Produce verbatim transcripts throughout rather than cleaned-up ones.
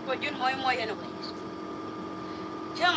Kɔ jun mɔc mɔc ɛn wec. Cäŋ.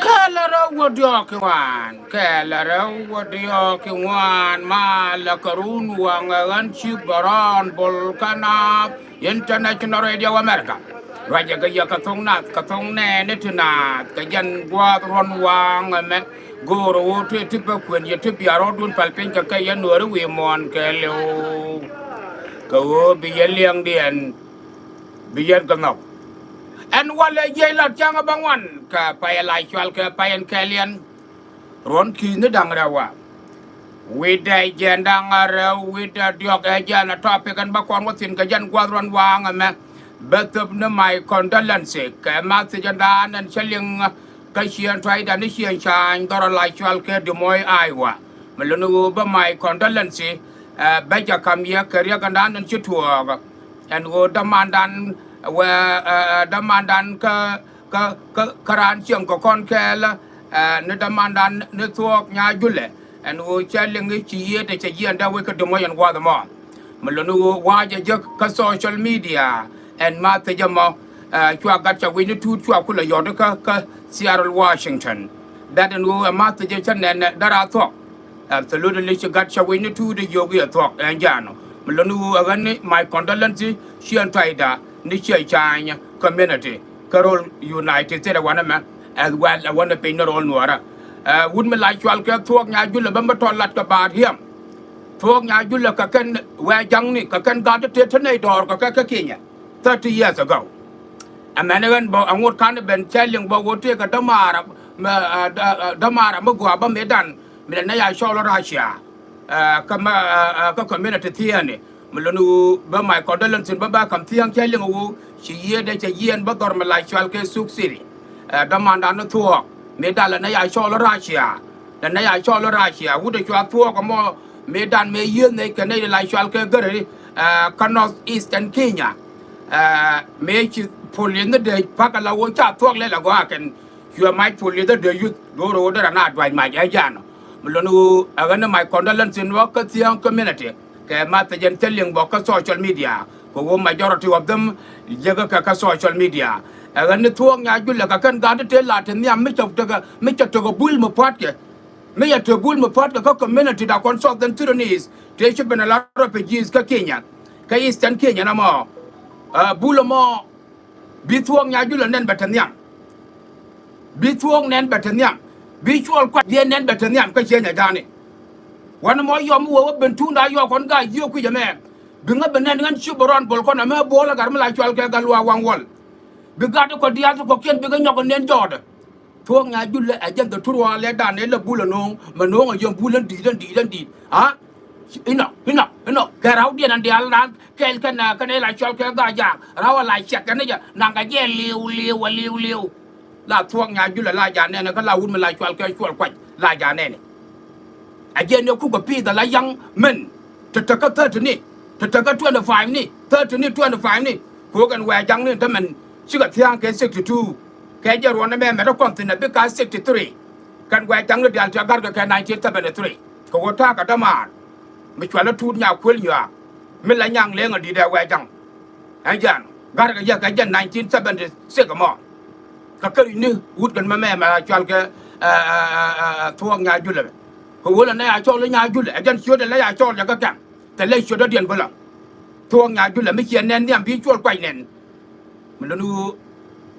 Kɛl rɛw wä diɔ̱ɔ̱k kɛ ŋuan, kɛl rɛw wä diɔ̱ɔ̱k kɛ ŋuan, ma la kɛ run waŋ ɛ ɣän ci bɛ rɔɔn bol kä Naath International Radio America. Ruacɛ kɛ yɛ kɛ thoŋ nath, kɛ thoŋ nɛɛni ti naath, kɛ jɛn gua̱a̱th ruɔ̱n waŋ ɛmɛ. Go̱o̱rä ɣöö tëë ti bä kuën yɛ ti bia rɔ̱ɔ̱dun päl piny kɛ kɛ yɛ Nuääri wi̱i̱ muɔ̱ɔ̱n kɛɛliw. Kɛ ɣöö bi yɛ liɛŋdiɛn bi yɛn kɛ nhɔk. Ɛn walɛ jiɛc lat ca̱ŋ ɛ bä ŋuan kɛ pay ɛ la cual kɛ pay ɛn kɛɛliɛn. Ruɔ̱n ki̱i̱thni da̱ŋ rɛw wa. Wi̱cdɛ jiɛn da̱ŋ rɛw wi̱cdɛ diɔ̱k ɛ jɛn ɛ topic ɛn bä kɔn wä thi̱n kɛ jɛn gua̱th ruɔ̱n waŋ ɛmɛ. Bä thöp ni my condolences kɛ message ɛn dan ɛn cä liŋ kä ciɛn tuacdan ni ciɛn ca̱a̱ny dhɔr ala cual kɛ Des Moines, Iowa. Mi luni ɣöö bä my condolences, ɛ, bä jɛ ka̱m yɛ kɛ riɛk ɛn dan ɛn ci tuɔɔk. Ɛn ɣöö dämandan wɛ, ɛ, ɛ, dämandan kä, kä, kä, kä raan cieŋ kɛ kɔn kɛɛl, ɛ, ni dämandan ni Thuɔɔk Nyaajulɛ. Ɛn ɣöö cä liŋ i̱ ci yiëëdɛ cɛ jiɛɛn dee wec kä Des Moines ɛn gua̱a̱th ɛmɔ. Mi luni ɣöö wa̱a̱ jɛ jek kä social media ɛn message ɛmɔ, ɛ, cua gat cɛ wi̱c ni tuut cua kulɛ yɔt kä, kä Seattle, Washington. That ɛn ɣöö ɛ message cä nɛn dara thuɔ̱k. Absolutely ci gat cɛ wi̱c ni tuut i̱ yio̱k i̱ ɛ thuɔ̱k ɛn ja̱a̱n ɔ. Mi luni ɣöö ɛ ɣän ni my condolences ciɛn tuacda ni ciɛn ca̱a̱ny community kä rol United States ɛ wanɛ mɛ, as well ɛ wanɛ piny ni rol Nuɔɔrä. Ɛ, wut mi la cual kɛ Thuɔɔk Nyaajulɛ bä mi tɔt lat kɛ baar hiɛm. Thuɔɔk Nyaajulɛ kɛ kɛn wɛɛ ja̱ŋni kɛ kɛn gat ti te te nɛy dɔɔr kɛ kɛ kä Kenya. Thirty years ago. Ɛmɛn ɣän bä aŋot ka̱n ben cä liŋ bä ɣöö tëëkɛ dämaara, mɛ, ɛ, dä-, ɛ, dämaara mi gɔaa bä mëëdan mi lɛ nɛy a cɔɔl Russia. Ɛ, kä mɛ, ɛ, ɛ, kä community thieenni. Mi luni ɣöö bä my condolences bä bä ka̱m thiäŋ cä liŋ ɣöö ci yiëëdɛ cɛ jiɛɛn bä dhɔr mi la cual kɛ Sioux City. Ɛ, dämandan ni Thuɔɔk mëëdan lɛ nɛy a cɔɔl Russia. Lɛ nɛy a cɔɔl Russia wut ɛ cua Thuɔɔk ɛmɔ mëëdan mëë yiëëth nɛy kɛ nɛy la cual kɛ Gäräri, ɛ, kä North Eastern Kenya. Ɛ, mëë ci police ni dee pa̱k ala ɣöö ca Thuɔɔk lɛl ɛ gɔaa kɛn. Cuɛ mac police dee youth do̱r ɣöö dee rɔ na duac mac ɛ ja̱a̱n ɔ. Mi luni ɣöö ɛ ɣän ni my condolences ni wä kä thiäŋ community kɛ message ɛn thil liŋ bä kä social media. Kɛ ɣöö majority of them jekɛ kɛ kä social media. Ɛ ɣän ni Thuɔɔk Nyaajulɛ kɛ kɛn gat ti te la te nhiam mi cɛ tekɛ, mi cɛ tekɛ bul mi pua̱tkɛ. Mi cɛ te bul mi pua̱tkɛ kä community da kɔn Southern Sudanese te ci ben ala refugees kä Kenya. Kä Eastern Kenya namɔ. Ɛ, bul ɛmɔ Bi Thuɔɔk Nyaajulɛ nɛn bɛ te nhiam. Bi Thuɔɔk nɛn bɛ te nhiam. Bi Cuɔl Kuac biɛ nɛn bɛ te nhiam kä cieny a ja̱a̱ni. Wanɛ mɔ yɔm wee wä ben tuunda yɔɔk kɔn gaa yiëë kui̱c ɛmɛ. Bi ŋä bɛ nɛn ɣän ci bɛ rɔɔn bol kɔn ɛmɛ buɔl ɛ gat mi la cual kɛ Gatluak Waŋ Wäl. Bi gat ti kɔ diaal ti kɔkiɛn bikɛ nyɔk ɛ nɛn jɔɔdɛ. Thuɔɔk Nyaajulɛ ɛ jɛn dhɛ tur wa lɛ dan ɛ lɛ bul ɛ no̱o̱ŋ mɛ no̱o̱ŋ ɛ yɛn bul ɛn di̱i̱t ɛn di̱i̱t ɛn di̱i̱t. Ha? Inɔ, inɔ, inɔ. Kɛ ra̱wdiɛn ɛn diaal raan kɛɛl kɛn, ɛ, kɛn ɛ la cɔl kɛ Gaa Jaak. Ra̱w ɛ la cɛk kɛn ɛ jɛ naŋ kɛ jɛ liw, liw, ɛ liw, liw. La Thuɔɔk Nyaajulɛ la ja̱ nɛnɛ kä la wut mi la cɔl kɛ Cuɔl Kuac la ja̱ nɛnɛ. Ɛ jɛn ɛ kukɛ pi̱i̱th ala yaŋ min. Te tekä thirty ni, te tekä twenty five ni, thirty ni, twenty five ni. Kɛ ɣöö kɛn wɛɛ ja̱ŋni te min cikɛ thia̱a̱ŋ kɛ sixty two. Kɛ jɛ ruɔ̱n ɛmɛ mɛt ɛ kɔn thi̱n ɛ bikɛ sixty three. Kɛn wɛɛ ja̱ŋni diaal ti ɛ ga̱rkɛ kɛ nineteen seventy three. Kɛ ɣöö ta̱a̱ kɛ dämaar mi cualä Tuut Nyakuël Nyuaak mi la Nyaŋ Leŋ ɛ di̱t ɛ wɛɛ ja̱ŋ. Ɛn jɛn ga̱rkɛ jɛ kɛ jɛn nineteen seventy six ɛmɔ. Kɛ käricni wut kɛn mɛmɛ mɛ a cɔal kɛ, ɛ, ɛ, ɛ, ɛ, Thuɔɔk Nyaajulɛ. Kɛ ɣöö lɛ nɛy a cɔɔl i̱ Nyaajulɛ ɛ jɛn ciötdɛ lɛ a cɔɔl jɛ kä kɛm. Thilɛ ciötdädiɛn bä la Thuɔɔk Nyaajulɛ mi ciɛ nɛn nhiam bi Cuɔl Kuac nɛn. Mi luni ɣöö,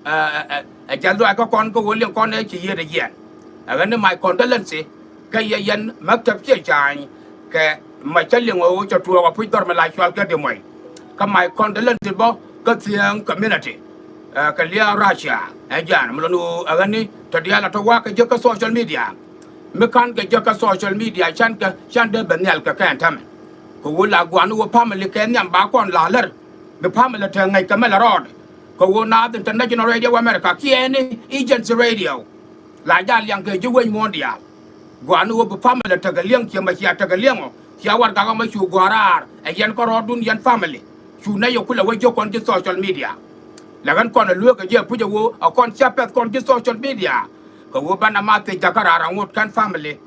ɛ, ɛ, ɛ, ɛ jɛn luaac kä kɔn kä ɣöö liŋ kɔn ɛ ci yiëëdɛ jiɛɛn. Ɛ ɣän ni my condolences kä yɛ yɛn maktab ciɛ ca̱a̱ny kɛ mɛ cä liŋ ɣöö cɛ tuɔɔk ɛ puc dhɔr mi la cual kɛ Des Moines. Kä my condolences bä kä thiäŋ community, ɛ, kɛ lia̱a̱ Russia. Ɛ jɛn mi luni ɣöö ɛ ɣän ni tɔ diaal a tɔ wa̱a̱ kɛ jek kä social media. Mi ka̱n kɛ jek kä social media can kɛ, can dee ben nhial kɛ kɛn täämɛ. Kɛ ɣöö la gua̱a̱ni ɣöö family kɛ nhiam ba kɔn la lär. Bi family te ŋäc kɛ mɛ la rɔɔdɛ. Kɛ ɣöö Naath International Radio America kiɛ ni agency radio. La ja̱ liaŋ kɛ ji̱ wec muɔ̱ɔ̱n diaal. Gua̱a̱ni ɣöö bi family tekɛ liɛŋ ciɛ mɛ cia tekɛ liɛŋ ɔ. Cia warɛgak ɛmɔ cu gua̱a̱r raar ɛ yɛn kärɔɔdun yɛn family. Cu nɛy ɛ kulɛ wä jiök kɔn ji̱ social media. Lɛ ɣän kɔn ɛ lueek kɛ ji̱ ɛ puc ɛ ɣöö ɛ kɔn cia pɛ̈th kɔn ji̱ social media. Kɛ ɣöö banɛ ma thiec jakä raar ɛ ŋot kɛn family.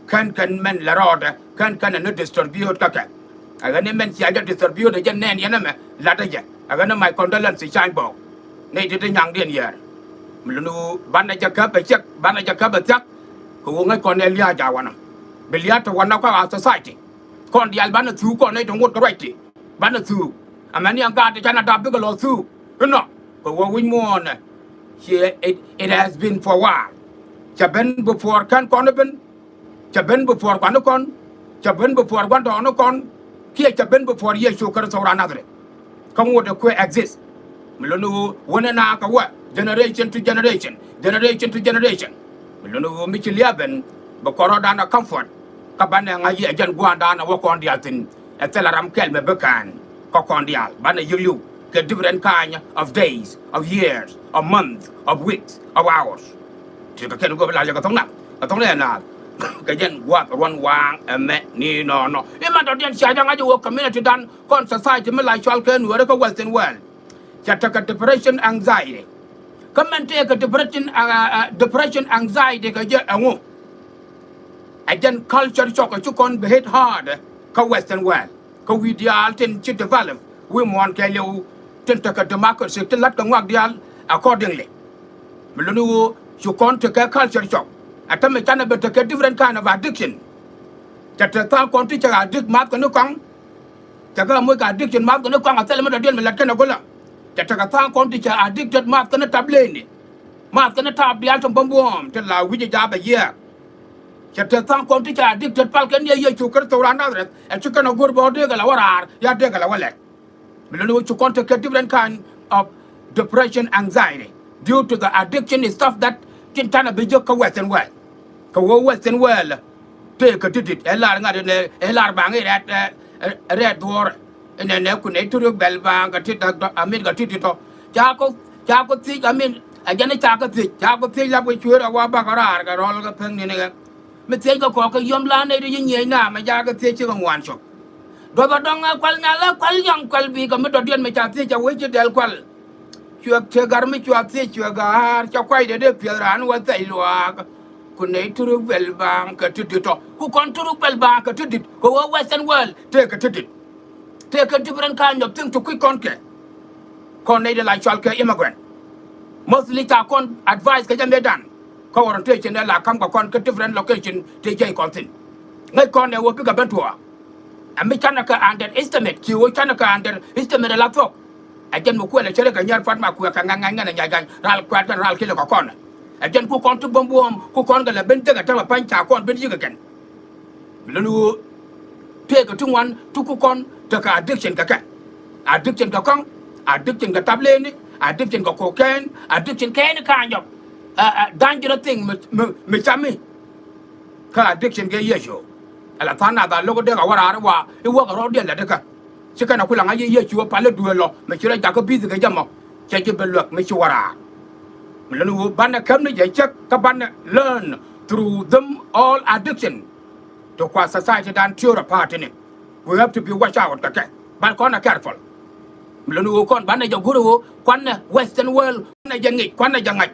Kɛn kɛn mɛn lɛ rɔɔdɛ kɛn kɛn ɛ ni distribute kä kɛ. Ɛ ɣän ni mɛn cia jɛ distribute ɛ jɛ nɛn yɛn ɛmɛ latdä jɛ. Ɛ ɣän ni my condolences ca̱ny bɔɔk. Nɛy ti ti nyaŋdiɛn yɛɛr. Mi luni ɣöö banɛ jɛ käp ɛ ciɛk banɛ jɛ käp ɛ thia̱k. Kɛ ɣöö ŋäc kɔn ɛ lia̱a̱ ja̱ wanɔ. Bi lia̱a̱ te wanɔ kä a society. Kɔn diaal banɛ thuuk kɔn nɛy ti ŋot kɛ ruac ti. Banɛ thuuk. Amäni ɛn gaat ti canɛ dap bikɛ lɔ thuuk. Inɔ. Kɛ ɣöö wi̱c muɔ̱ɔ̱nɛ. Ci it, it has been for a while. Cɛ ben before kɛn kɔn i̱ ben. Cɛ ben before gua̱n kɔn, cɛ ben before gua̱n dɔɔŋ kɔn, kiɛ cɛ ben before Yecu Kritho raan Nathɛrɛth. Kä ŋot ɛ kuɛ exist. Mi luni ɣöö wänɛ na kɛ wä generation to generation, generation to generation. Mi luni ɣöö mi ci lia̱a̱ ben bi kɔn rɔ̱dan ɛ comfort. Kä banɛ ŋa̱c yɛ jɛn gua̱a̱ndan ɛ wä kɔn diaal thi̱n ɛ thilɛ ram kɛl mɛ bi kään kä kɔn diaal banɛ yiëk li̱w. kɛ different kind of days, of years, of months, of weeks, of hours. Ti kɛ kɛn go̱o̱p lar jɛ kɛ thok nath, kɛ thok nɛ naath. Kɛ jɛn gua̱th ruɔ̱n waaŋ ɛmɛ ni nɔnɔ. I̱ man dɔ̱diɛn cia jɛ ŋa̱c wä community dan kɔn society mi la cɔal kɛ Nuäärä kä Western world. Cɛ tekɛ depression, anxiety. Kä mɛn tëëkɛ depression, uh, uh, depression, anxiety kɛ jɛ ɛŋu? Ɛ jɛn culture shock ɛ ci kɔn bi hit hard kä Western world. Kä wi̱i̱ diaal tin ci develop wi̱i̱ muɔ̱ɔ̱n kɛɛliw tin tekɛ democracy tin la̱t kɛ ŋuak diaal accordingly. Mi luni ɣöö ci kɔn tekɛ culture shock. Ɛ tämɛ canɛ bɛ tekɛ different kind of addiction. Cɛ te tha̱a̱ŋ kɔn ti cɛ addict math kɛ ni kɔaŋ. Cɛ kɛ moc kɛ addiction math kɛ ni kɔaŋ a thilɛ mi dɔ̱diɛn mi la̱t kɛn a go̱lä. Cɛ tekɛ tha̱a̱ŋ kɔn ti cɛ addicted math kɛ ni tap leni. Math kɛ ni tap diaal tin buɔ̱m buɔ̱ɔ̱m tin la wi̱c jɛ ja̱a̱p a yiɛɛk. Cɛ te tha̱a̱ŋ kɔn ti cɛ addicted pal kɛn yɛ Yecu Kritho raan Nazareth ɛ ci kɛn a go̱r bɛ ɣöö dee kɛ la wä raar ya dee kɛ la wä lɛt. Mi luni ɣöö ci kɔn tekɛ different kind of depression, anxiety due to the addiction stuff that tin canɛ bi jek kä Western world. Kɛ ɣöö Western world tëëkɛ ti di̱t ɛ lar ŋa̱t ɛnɛ ɛ lar baŋ i̱ rɛ̈t, ɛ, ɛ, rɛ̈t dhuɔ̱ɔ̱rɛ. Ɛnɛ nɛ kun ɛ turi bɛl baŋ kɛ ti da̱k dɔ̱ amin kɛ ti di̱t tɔ. Ca kɔ, ca kɔ thiec amin ɛ jɛn ɛ ca kɔ thiec, ca kɔ thiec lap kɛ cueer ɛ wa bak raar kɛ rɔl kɛ pek ni̱n kɛ. Mi thiec kɛ kɔk kɛ yɔm la nɛy ti ci nyiec na mɛ ca kɛ thiec cikɛ ŋuan cɔk. Duɔth ɛ dɔ̱ŋ ɛ kual nhial ɛ kual yɔŋ kual bikɛ mi dɔ̱diɛn mɛ ca thiec ca wec ci dɛl kual. Cuɛ tëë gar mi cua thiec cuɛ ga̱a̱r ca kuacdɛ dee piɛth raan wä thɛc luaak. Ku nɛy turuk bɛl baaŋ kɛ ti di̱t tɔ. Ku kɔn turuk bɛl baaŋ kɛ ti di̱t kɛ ɣöö Western world tëëkɛ ti di̱t. Tëëkɛ different kind of thing ti kui̱c kɔn kɛ. Kɔn nɛy dee la cɔal kɛ immigrant. Mostly ca kɔn advice kɛ jɛ mëëdan. Kä orientation ɛ la ka̱m kɛ kɔn kä different location tëë jiɛc kɔn thi̱n. Ŋäc kɔn ɛ ɣöö bikɛ ben tuɔɔk. Ɛ mi canɛ kɛ underestimate, ci ɣöö canɛ kɛ underestimate ala thuɔ̱k. Ɛ jɛn mi kuɛl ɛ cärɛ kɛ nyɛr pua̱t ma kuɛ kɛ ŋa̱c ŋa̱c ŋa̱c ɛ nyac ga̱ny ral kuɛ̈t kɛn ral kilɛ kɛ kɔn. Ɛ jɛn ku kɔn ti buɔ̱m buɔ̱ɔ̱m ku kɔn kɛ lɛ ben jek ɛ tämɛ pa̱ny ca kɔn ben yi̱k ɛ kɛn. Mi luni ɣöö tëëkɛ ti ŋuan ti ku kɔn tekɛ addiction kɛ kɛ. Addiction kɛ kɔ̱ŋ, addiction kɛ tap leni, addiction kɛ cocaine, addiction kɛ any kind of, uh, uh, dangerous thing mi, mi, mi cami. Kä addiction kɛ Yecu. Ala tha̱a̱ŋ nath a lo̱k dee kɛ wä raar i̱ wa i̱ wäkɛ rɔɔdiɛn lɛ dee kä. Ci kɛn a kulɛ ŋa̱c i̱ Yecu ɛ pal i̱ duëël lɔ mi ci rɔ jakä bi̱i̱thi kɛ jɛ mɔ. Cɛ ji̱ ben luäk mi ci wä raar. Mi luni ɣöö banɛ käm ni jɛ cäk kä banɛ learn through them all addiction. Ti kua society dan tiöör a pa̱a̱t tini. We have to be watch out kɛ kɛ. Ban kɔn a careful. Mi luni ɣöö kɔn banɛ jɛ go̱r ɣöö kuanɛ Western world kuanɛ jɛ ŋic kuanɛ jɛ ŋa̱c.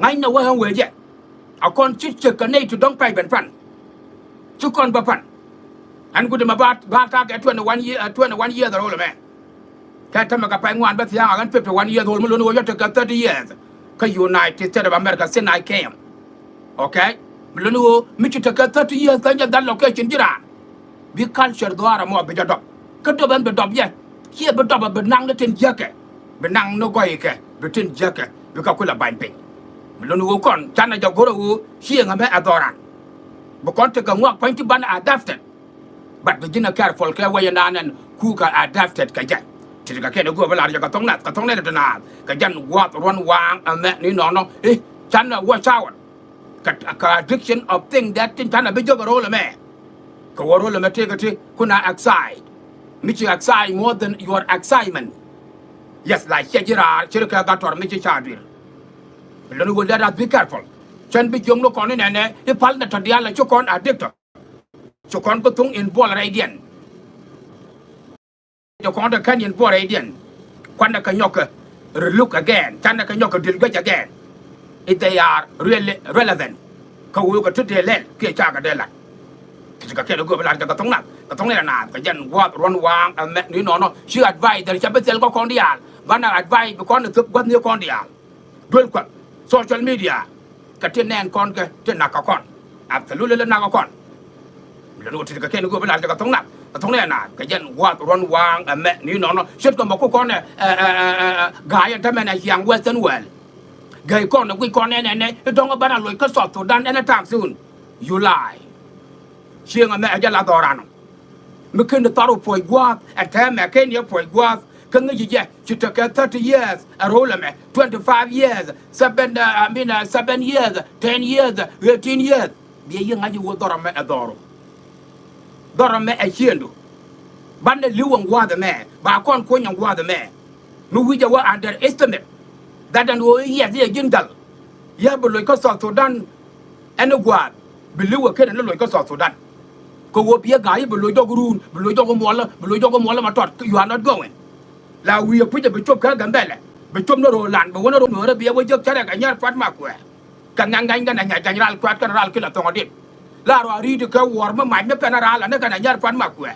Ŋa̱cnɛ wä ɣän wee jɛ. A kɔn ci ciek kɛ nɛy ti dɔ̱ŋ pay ben pan. Ci kɔn bä pan. Ɛn gudi mɛ ba, ba ta̱a̱ kɛ twenty one year, uh, twenty one years old mɛ. Kɛ tämɛ kɛ pay ŋuan bä thia̱a̱ŋ a ɣän fifty one years old mi luni ɣöö yɔ tekɛ thirty years. Kä United States of America since I came. Okay? Mi luni ɣöö mi ci tekɛ thirty years kä nyɛ that location ji̱ raan. Bi culture dhuaar ɛmɔ bi jɛ dɔp. Kä dɔp ɛn bi dɔp yɛ. Ciɛ bi dɔp ɛ bi naŋ ni tin jiäkɛ. Bi naŋ ni gɔɔykɛ. Bi tin jiäkɛ. Bi kɛ kulɛ ba̱ny piny. Mi luni ɣöö kɔn canɛ jɛ go̱rɛ ɣöö cieŋ ɛmɛ ɛ dhɔran. Bi kɔn tekɛ ŋuak pua̱ny ti banɛ adapted. But bi ji̱n ɛ careful kɛ wecɛ naan ɛn kukɛ adapted kɛ jɛ. Ti ti kɛ kɛn ɛ go̱o̱r bi lar jɛ kɛ thok nath kɛ thok nɛn ti naath kɛ jɛn gua̱a̱th ruɔ̱n waaŋ ɛmɛ ni nɔnɔ i̱ canɛ watch out. Kɛ, kɛ addiction of thing that tin canɛ bi jek ɛ ro̱l ɛmɛ. Kɛ wä ro̱l ɛmɛ tëëkɛ ti kunɛ excite. Mi ci excite more than your excitement. Yes, la ciɛ ji̱ raar ci ri kɛ gat tɔr mi ci ca duir. Lon wä let us be careful. Cɛn bi jiökni kɔn inɛnɛ i̱ pal nɛ tɔ diaal ɛ ci kɔn addict tɔ. Ci kɔn kä thuŋ in buɔl rɛydiɛn. Ci kɔn te kän in buɔl rɛydiɛn. Kuanɛ kɛ nyɔk kɛ relook again. Canɛ kɛ nyɔk kɛ dil guec again. If they are really relevant. Kä wee kɛ ti dee lɛl kiɛ cakɛ dee lat. Ti ti kɛ kɛn ɛ go̱o̱p lar kɛ kɛ thoŋ nath kɛ thoŋ nɛy naath kɛ jɛn gua̱a̱th ruɔ̱n waaŋ ɛmɛ ni nɔnɔ. Ci advice dhɛr ca bi thil kä kɔn diaal. Banɛ advice bi kɔn ɛ thöp gua̱th ni kɔn diaal. Duel kuan social media kɛ ti nɛn kɔn kɛ ti nak kɛ kɔn. Absolutely nak kɛ kɔn. Lon wä ti kɛ kɛn go̱o̱p lar kɛ kɛ thoŋ nath kɛ thoŋ nɛy naath kɛ jɛn gua̱a̱th ruɔ̱n waaŋ ɛmɛ ni nɔnɔ. Ce̱tkɛ mɔ ku kɔn ɛ, ɛ, ɛ, ɛ, ɛ, ga̱a̱c ɛn tämɛn ɛ ciaŋ Western world. Gɛy kɔn ɛ guic kɔn ɛn ɛn ɛ i̱ dɔ̱ŋ ɛ banɛ loc kä South Sudan anytime soon. You lie. Cieŋ ɛmɛ ɛ jɛ la dhɔran ɔ. Mi ken di thar wä puɔc gua̱a̱th ɛ tɛmɛ ken yɛ puɔc gua̱a̱th kä ŋäci jɛ ci tekɛ thirty years ɛ ro̱l ɛmɛ, twenty five years, seven, uh, I mean, uh, seven years, ten years, eighteen years. Biɛ yiëë ŋa̱c i̱ wä dhɔr ɛmɛ ɛ dhɔru. Dhɔr ɛmɛ ɛ ciëndu. Banɛ li̱w ɛn gua̱a̱th ɛmɛ ba kɔn kuɔ̱ny ɛn gua̱a̱th ɛmɛ. Mi wi̱cɛ wä underestimate that ɛn ɣöö i̱ yiɛth i̱ ɛ ji̱n gal. Yɛ bi loc kä South Sudan ɛn i̱ gua̱a̱th bi li̱w ɛ ken ɛn i̱ loc kä South Sudan. Kɛ ɣöö bi ɛ ga̱a̱c i̱ bi loc jɔk ruun, bi loc jɔk muɔlä, bi loc jɔk muɔlä ma tɔt, you are not going. La wi̱i̱ ɛ puc ɛ bi cop kä Gambɛlɛ, bi cop ni ro̱o̱lan, bi wä ni ro̱o̱ Nuäärä bi ɛ wä jiäk cärɛ kɛ nyɛr pua̱t ma kuɛɛ. Kɛ ŋɛn ŋɛn kɛn ɛ nyɛ jany ral kuat kɛn ral kilɛ thɔŋ ɛ dit. La rɔ a ri̱i̱t kɛ wuɔr mi mac mi pɛn ɛ ral ani kɛn ɛ nyɛr pua̱t ma kuɛɛ.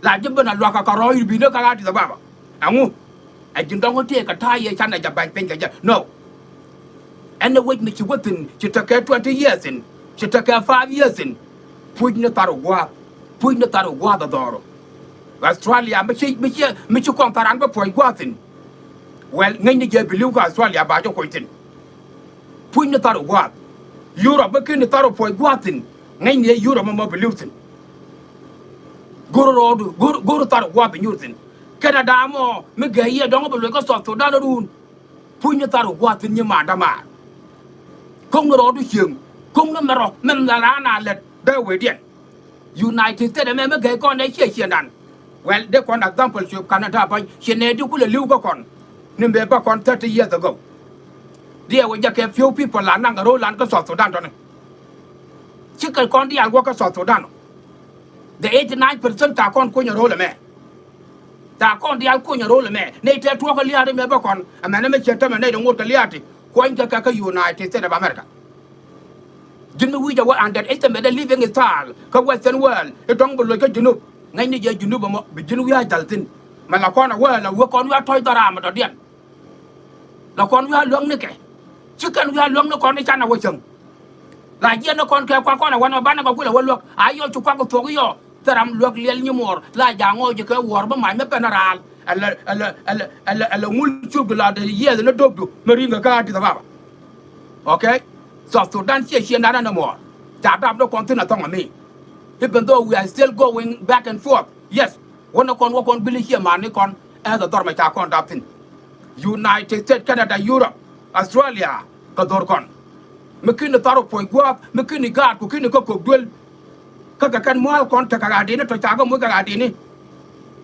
La ji̱ ben a luak kɛ kɛ rɔɔc ri̱t bi̱i̱ni kä Addis Ababa. Ɛŋu? Ɛ ji̱n dɔ̱ŋ tëë kɛ ta̱a̱ yɛ canɛ jɛ ba̱ny piny kɛ jɛ. No. Ɛn ɛ wec mi ci wä thi̱n, ci tekɛ twenty years in, ci tekɛ five years in. Puc ni thar ɛ gua̱a̱th, puc ni thar ɛ gua̱a̱th ɛ dhɔr. Australia mi ci, mi ci, mi ci kɔn tharan bä puɔ̱ny gua̱a̱th thi̱n. Well, ŋäcni jɛ bi li̱w kä Australia ba jɛ kuɔny thi̱n. Puc ni thar ɛ gua̱a̱th. Europe mi ken ni thar ɛ puɔ̱ny gua̱a̱th thi̱n. Ŋäcni ɛ Europe mɔ bi li̱w thi̱n. Go̱r rɔɔdu, go̱r, go̱r thar ɛ gua̱a̱th bi nyuur thi̱n. Canada mɔ mi gɛɛ yɛ dɔ̱ŋ bi luɔc kä South Sudan run. Puc ni thar ɛ gua̱a̱th thi̱n nyi ma̱a̱ dämaar. Ko̱ŋ ni rɔɔdu cieŋ, ko̱ŋ ni mɛrɔ, mɛn la raan a lät dee wecdiɛn. United States ɛmɛ mi gɛy kɔn ɛ ciɛ ciɛ nan. Well, dee kɔn example cuɛ Canada pa̱ny, ciɛ nɛy di kulɛ li̱w kä kɔn. Ni mëë bä kɔn thirty years ago. Diɛ wä jɛ kɛ few people la naŋ kɛ ro̱o̱lan kä South Sudan tɔni. Cikɛ kɔn diaal wä kä South Sudan. The eighty nine percent ca kɔn kuny ɛ ro̱o̱l ɛmɛ. Ca kɔn diaal kuny ɛ ro̱o̱l ɛmɛ. Nɛy tëë tuɔɔk kɛ lia̱a̱t ɛmɛ bä kɔn. Ɛmɛn ɛmɛ ciɛ tämɛ nɛy di ŋot kɛ lia̱a̱t ti. Kuɔny kɛ kɛ kä United States of America. Ji̱n mi wi̱c a wä underestimate living style kä Western world i̱ dɔ̱ŋ bi loc kä Junub. Ŋäcni jɛ Junub ɛmɔ bi ji̱n wi̱i̱ a jäl thi̱n. Mɛ la kɔn a wä la wä kɔn wi̱i̱ a tɔ̱c dhɔraam ɛ dɔ̱diɛn. La kɔn wi̱i̱ a luäk ni kɛ. Ci kɛn wi̱i̱ a luäk ni kɔn i̱ canɛ wä cäŋ. La jiɛn ni kɔn kɛ kuak kɔn ɛ wanɛ banɛ kɛ kulɛ wä luäk a yɔ ci kuak kɛ thuɔ̱k i̱ yɔ. Thil ram luäk liɛl nyimuɔɔr la ja̱ ŋɔɔc ji̱ kɛ wuɔ̱ɔ̱r bä mac mi pɛn raal. Ɛlɛ, ɛlɛ, ɛlɛ, ɛlɛ, ɛlɛ ŋul cupdu la dee yiɛth ni dopdu mi ri̱ŋ kɛ kä Addis Ababa. Okay? South Sudan ciɛ ciɛ nat ɛn ɛmɔ. Ca dap ni kɔn thi̱n a thɔŋ ami. Even though we are still going back and forth. Yes. Wä ni kɔn wä kɔn guil i̱ ciɛ man ni kɔn. Ɛth ɛ dhɔr mɛ ca kɔn dap thi̱n. United States, Canada, Europe, Australia, kɛ dhɔr kɔn. Mi ki̱ni thar wä puɔ̱ny gua̱a̱th, mi ki̱ni gaat, ku ki̱ni kä kok duel. Kä kɛ kɛn mua̱a̱l kɔn tekɛ ɣa̱a̱dini, tɔ ca kɛ moc kɛ ɣa̱a̱dini.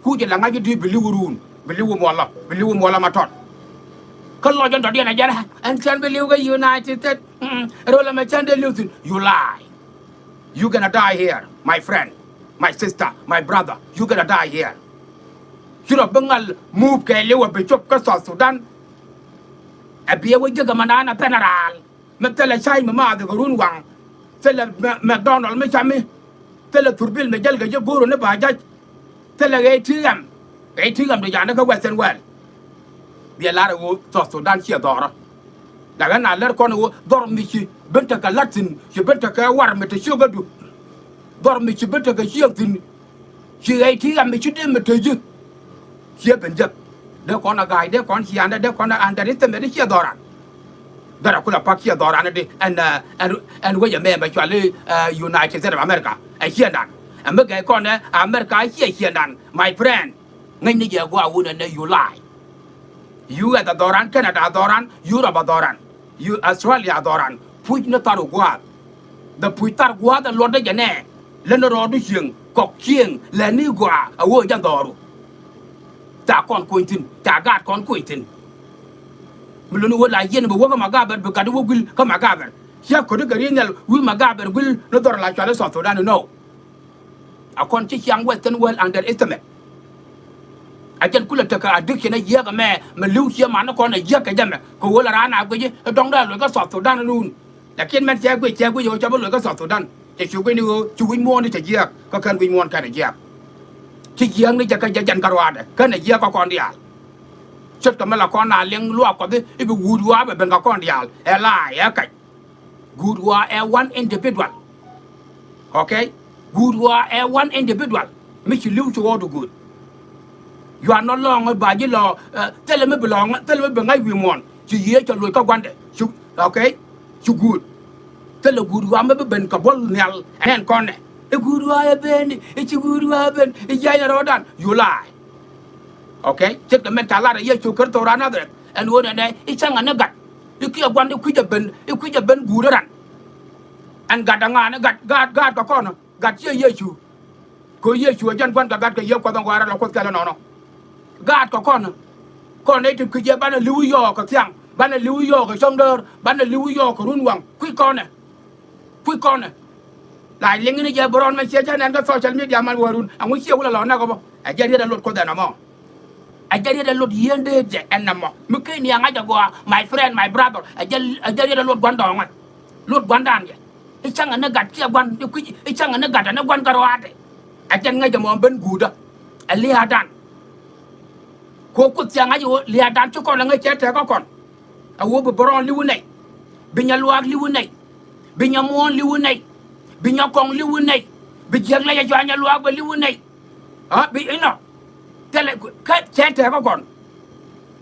Kucɛ la ŋa̱c i̱di bi li̱w ruun, bi li̱w muɔlɔ, bi li̱w muɔlɔ ma tɔt. Kä lɔc ɛn tɔ̱diɛn a jɛn ɛn cän bi li̱w kä United States. Mm, rol ɛmɛ cän dee li̱w thi̱n. You lie. You gonna die here, my friend, my sister, my brother. You gonna die here. Ci rɔ bi ŋal move kɛ li̱w a bi cop kä South Sudan. Ɛ bi ɛ wä jiäk ɛmɛ naan a pɛn a raal. Mi thilɛ cay mi maath kɛ run waŋ. Thilɛ Mc-, McDonald mi cami. Thilɛ thurbil mi jäl kɛ ji̱ go̱o̱r ni ba jac. Thilɛ A T M. A T M di ja̱a̱n kä Western world. Biɛ lar ɛ ɣöö South Sudan ciɛ dhɔrä. Lakin na lär kɔn ɛ ɣöö dhɔr mi ci ben tekɛ la̱t thi̱n, ci ben tekɛ war mi te ciökädu. Dhɔr mi ci ben tekɛ ciëŋ thi̱n. Ci ɣɛy ti ɣam mi ci dee mi te ji̱. Ciɛ ben jek. Dee kɔn a ga̱a̱c, dee kɔn ciaaŋdɛ, dee kɔn a underestimate, dee ciɛ dhɔran. Dhɔrɛ kulɛ pak ciɛ dhɔran di ɛn, ɛn, ɛn wec ɛmɛ mɛ cuali, ɛ, United States of America. Ɛ ciɛ nan. Ɛ mi gɛy kɔn ɛ America ɛ ciɛ ciɛ nan, my friend. Ŋäcni jɛ gua̱a̱ wun ɛn ɛ you lie. U S a dhɔran, Canada a dhɔran, Europe a dhɔran, U-, Australia a dhɔran. Puc ni thar gua̱a̱th. The puc thar gua̱a̱th a luɔtdä jɛ nɛ. Lä ni rɔɔdu cieŋ, kɔk cieŋ, lɛ ni gua̱a̱ a wee jɛ dhɔru. Ca kɔn kuny thi̱n, ca gaat kɔn kuny thi̱n. Mi luni wee la yiɛn bi wä kä Magabɛr, bi gat wä guil kä Magabɛr. Ciɛ köti kɛ ri̱n nhial wi̱i̱ Magabɛr guil ni dhɔr la cuali South Sudan ni nɔw. A kɔn ci ciaŋ Western world underestimate. A jɛn kulɛ tekɛ addiction a jiääk ɛmɛ, mɛ li̱w ciɛ man ni kɔn a jiääk kɛ jɛ mɛ. Kɛ ɣöö la raan a guic i̱ dɔ̱ŋ dee a luɔc kä South Sudan run. Lakin mɛn cɛ guic, cɛ guic ɣöö cɛ bi luɔc kä South Sudan. Cɛ cu guic ni ɣöö ci wi̱c muɔ̱ɔ̱n ni cɛ jiääk, kä kɛn wi̱c muɔ̱ɔ̱n kɛn a jiääk. Ci jiääk ni jɛ kä jɛ jɛn kä ruaadɛ, kɛn a jiääk kä kɔn diaal. Ce̱tkɛ mi la kɔn a liŋ luaak Kuɔth i̱ bi guut yuaap ɛ ben kä kɔn diaal. Ɛ la ɛ kac. Guut ɣɔaa ɛ one individual. Okay? Guut ɣɔaa ɛ one individual. Mi ci li̱w ci ɣɔɔdu guut. You are no longer ba ji̱ lɔ, ɛ, thilɛ mi bi lɔ, thilɛ mi bi ŋa̱c wi̱i̱ muɔ̱ɔ̱n. Ci Yiëë cɛ loc kä gua̱ndɛ. Ci, okay? Ci guut. Thilɛ guut ɣɔaa mi bi ben kɛ buɔ̱l nhial. Ɛn kɔnɛ. I̱ guut ɣɔaa ɛ ben, i̱ ci guut ɣɔaa ɛ ben, i̱ jiac ɛ rɔɔdan. You lie. Okay? Ce̱tkɛ mɛn ca lar ɛ Yecu Kritho raan Nadharɛth. Ɛn ɣöö nɛnɛ i̱ cäŋ ɛ ni gat. I̱ kiɛ gua̱n i̱ kui̱c ɛ ben, i̱ kui̱c ɛ ben guut ɛ ran. Ɛn gat ɛ ŋa̱a̱n i̱ gat, gaat, gaat kɛ kɔn ɛ, gat ciɛ Yecu. Kɛ ɣöö Yecu ɛ jɛn gua̱n kɛ gat kɛ Yiëë Kuɔth ɛn ɣɔaa rɛl ɛ Kuoth kɛl ɛnɔnɔ. Gaat kɛ kɔn ɛ. Kɔn nɛy ti kui̱c jɛ banɛ li̱w yɔɔk kɛ thiaŋ, banɛ li̱w yɔɔk kɛ cäŋdäär, banɛ li̱w yɔɔk kɛ runwaŋ. Kui̱ kɔnɛ. Kui̱ kɔnɛ. La liŋ ni jɛ bɛ rɔɔn mɛ ciɛ cä nɛn kä social media man wä run. Aŋu ciɛ wulɛ lɔ nɛk ɔ bä. Ɛ jɛ riet ɛ lot Kuoth ɛn ɛmɔ. Ɛ jɛ riet ɛ lot yien deet jɛ ɛn ɛmɔ. Mi ken ni aŋa̱c ɛ gɔaa, my friend, my brother. Ɛ jɛ, ɛ jɛ riet ɛ lot gua̱n dɔɔŋä. Lot gua̱ndan jɛ. I̱ cäŋɛ ni gat kiɛ gua̱n, i̱ kui̱c, i̱ cäŋɛ ni gat ɛn i̱ gua̱n kä rɔaadɛ. Ɛ jɛn ŋäc ɛmɔ ben guutdä. Ɛ lia̱a̱dan. Kɛ ɣöö Kuoth thiaŋ ŋa̱c ɣöö lia̱a̱dan ci kɔn ɛ ŋäc cɛ tɛ̈k kä kɔn. Ɛ ɣöö bi bɛ rɔɔn li̱w nɛy. Bi nyɛ luaak li̱w nɛy. Bi nyɛ muɔ̱ɔ̱n li̱w nɛy. Bi nyɛ kɔŋ li̱w nɛy. Bi jiäk lɛc ɛ cɔal nyɛ luaak bɛ li̱w nɛy. Ɛ bi inɔ. Thilɛ kä cɛ tɛ̈k kä kɔn.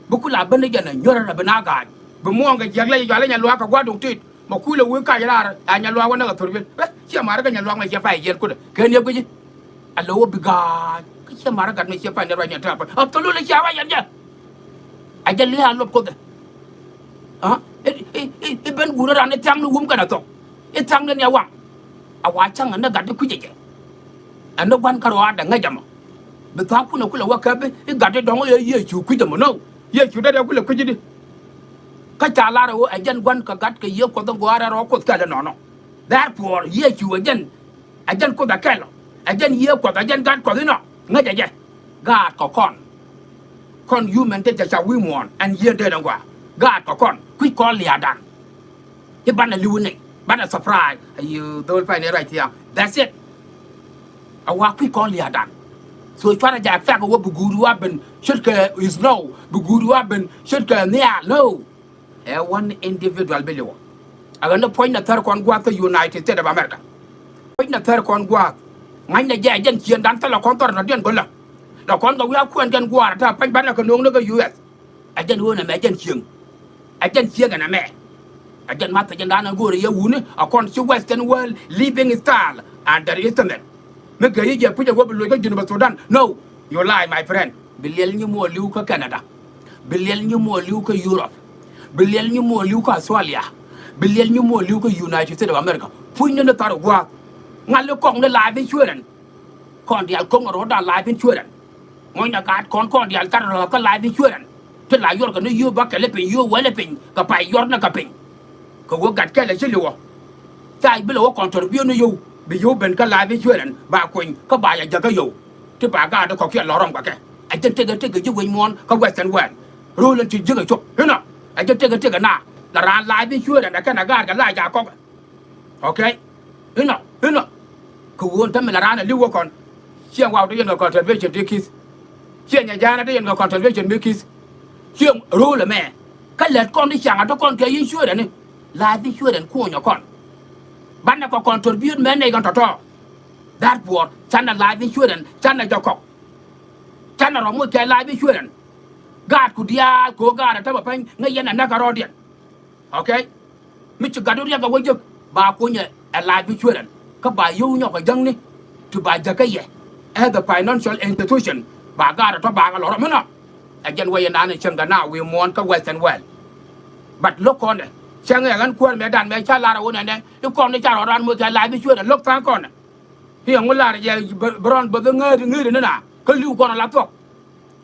Bi ku la ben ni jɛn ɛ nyuɔ̱rä rɛ bi na ga̱a̱c. Bi muɔ̱ɔ̱n kɛ jiäk lɛ jɛ jɔal i̱ nyɛ luaak kɛ gua̱a̱r duŋ tit. Mɛ kuilɛ wi̱i̱ kac raar ɛ nyɛ luaak wä näk ɛ thurbil. Ɛ ciɛ ma̱rä kɛ nyɛ luaak mɛ ciɛ pay jiɛn kutɛ. Kɛ ni ɛ guici. A lo̱w wä bi ga̱a̱c. Kä ciɛ ma̱rä gat mɛ ciɛ pay ni ruac ni tɛ̈p. Absolutely ciɛ ruac ɛn jɛ. A jɛ lia̱a̱ lop Kuoth ɛ. Ɛ i̱, i̱, i̱, i̱ ben guurä ran i̱ thia̱ŋ ni wum kɛnɛ thok. I̱ thia̱ŋ ni ni a waŋ. A wa cäŋ ɛn ni gat i̱ kui̱cɛ jɛ. Ɛn ni gua̱n kä rɔaadɛ ŋäc ɛmɔ. Bi tha̱a̱ŋ kunɛ kulɛ wä käp i̱ gat i̱ dɔ̱ŋ i̱ Yecu kui̱c ɛmɔ nɔ. Yecu dee dee kulɛ kui̱c i̱di. Kä ca lar ɛ ɣöö ɛ jɛn gua̱n kɛ gat kɛ Yiëë Kuɔth in gɔaa rɛl rɔ Kuoth kɛl inɔnɔ. Therefore Yecu ɛ jɛn, ɛ jɛn Kuoth ɛ kɛl ɔ. Ɛ jɛn Yiëë Kuɔth, ɛ jɛn gat Kuɔth inɔ. Ŋäcɛ jɛ. Gaat kɛ kɔn. Kɔn human te jɛ ca wi̱i̱ muɔ̱ɔ̱n ɛn yien dee dee gɔaa. Gaat kɛ kɔn kui̱c kɔn lia̱a̱dan. I̱ banɛ li̱w ni banɛ surprise. Ayi dhol pay ni ruac thiaŋ. That's it. A wa kui̱ kɔn lia̱a̱dan. So cuarɛ jɛ affect wä bi guuri wa ben ce̱tkɛ snow, bi guuri wa ben ce̱tkɛ nhial. No. Ɛ one individual bi li̱wä. Ɛ ɣän ni puɔ̱ny ni thär kɔn gua̱a̱th kä United States of America. Puɔ̱ny ni thär kɔn gua̱a̱th. Ŋa̱cnɛ jɛ ɛ jɛn ciëŋdan thilɛ kɔn thɔr tɔ̱diɛn go̱lä. La kɔn kɛ wi̱i̱ akuɛɛn kɛn gua̱a̱r ɛ ta̱a̱ pa̱ny banɛ kɛ no̱o̱ŋni kä U S. Ɛ jɛn ɣöö nɛmɛ ɛ jɛn cieŋ. Ɛ jɛn cieŋ ɛn ɛmɛ. Ɛ jɛn ma̱th ɛ jɛn da̱a̱n ɛn go̱o̱rɛ yɛ wuni a kɔn ci Western world living style and their internet. Mi gɛ yi jɛ puc ɛ wä bi loc kä Junub Sudan. No, you lie, my friend. Bi liɛl nyi muɔɔr li̱w kä Canada. Bi liɛl nyi muɔɔr li̱w kä Europe. Bi liɛl nyi muɔɔr li̱w kä Australia. Bi liɛl nyi muɔɔr li̱w kä United States of America. Puc ni ni thar ɛ gua̱a̱th. Ŋa̱l ni kɔk ni life insurance. Kɔn diaal ko̱ŋ ɛ ro̱o̱dan life insurance. Ŋuɔ̱cnɛ gaat kɔn kɔn diaal car rɔ̱ɔ̱k kä life insurance. Ti la yuɔrkɛ ni yio̱w bäkɛl i̱ piny, yio̱w wäl i̱ piny kɛ pay yuɔr ni kɛ piny. Kɛ ɣöö gat kɛl ɛ ci li̱wä. Ca bi lɛ wä contribute ni yio̱w bi yio̱w ben kä life insurance ba kuny kä ba yɛ jäkä yio̱w. Ti ba gaat kɔ̱kiɛn lɔ rɔm kɛ kɛ. Ɛ jɛn tekɛ tekɛ ji̱ wec muɔ̱ɔ̱n kä Western world. Ro̱o̱l in ti ji̱ kɛ cop inɔ. Ɛ jɛn tekɛ tekɛ na la raan life insurance ɛ kɛn ɛ gaat kɛ la jaak kɔk. Okay. Inɔ, inɔ. Kɛ ɣöö tämɛ la raan a li̱w wä kɔn. Ciɛ waw te yɛn kɛ contribution ti ki̱th. Ciɛ nyɛ ja̱a̱nä te yɛn kɛ contribution mi ki̱th. Ciɛ ro̱o̱l ɛmɛ. Kä lät kɔn ti ciaŋ a te kɔn kɛ insurance ni. Life insurance kuɔnyɛ kɔn. Banɛ kɛ contribute mɛ nɛy kɔn tɔ̱tɔ̱. Therefore canɛ life insurance, canɛ jɔkɔk. Canɛ rɔ moc kɛ life insurance. Gaatku diaal kɛ ɣöö gaat a tämɛ pɛny ŋäc yɛn a näk a rɔɔdiɛn. Okay. Mi ci gat wä riɛk a wä jek ba kunyɛ ɛ life insurance kä ba yio̱w nyɔk a jäŋni ti ba jäkä yɛ. As a financial institution ba gaat a tɔ ba kɛ lɔ rɔ mi nɔ. Ɛ jɛn wä yɛn naan in cieŋ kɛ na wi̱i̱ muɔ̱ɔ̱n kä Western world. But lo̱k kɔnɛ cäŋ ɛ ɣän kuäär mɛ dan mɛ ca lar a wä nɛnɛ i̱ kɔn ni ca rɔ raan moc kɛ life insurance lo̱k tha̱a̱ŋ kɔnɛ. I̱ ɛŋu lar jɛ bɛ rɔn bäth ŋääri ŋääri ni na kä li̱w kɔn a la thuɔ̱k.